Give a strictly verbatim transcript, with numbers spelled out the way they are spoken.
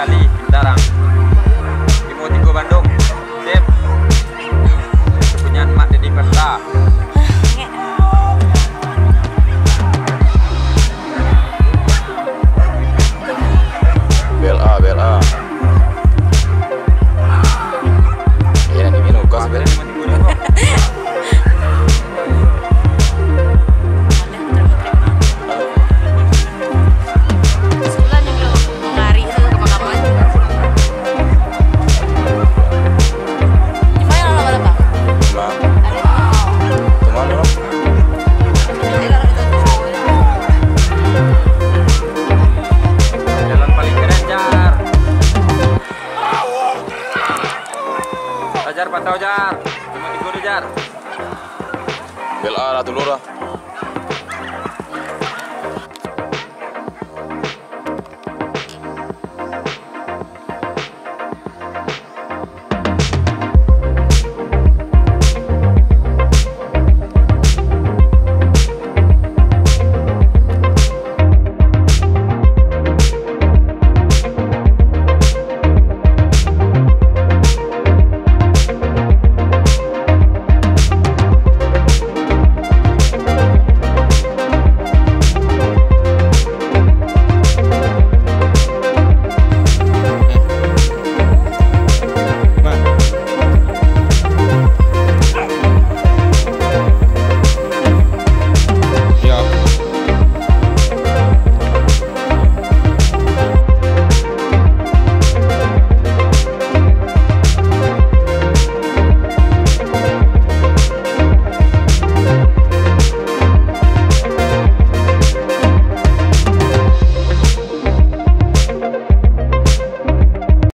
Kali, Darang. Bimo Tigo Bandung. Sip. Punyo Mak Dedi Perda. B L A, B L A. Iya, nanti minum kos, B L A. Sebulan yang belum mengari tu kapan-kapan. Cuma yang lama-lama. Cuma. Cuma lo. Jalan paling keren, Jar. Jar, pantau, Jar. Cuma tigo deh, Jar. B L A lah dulu lah.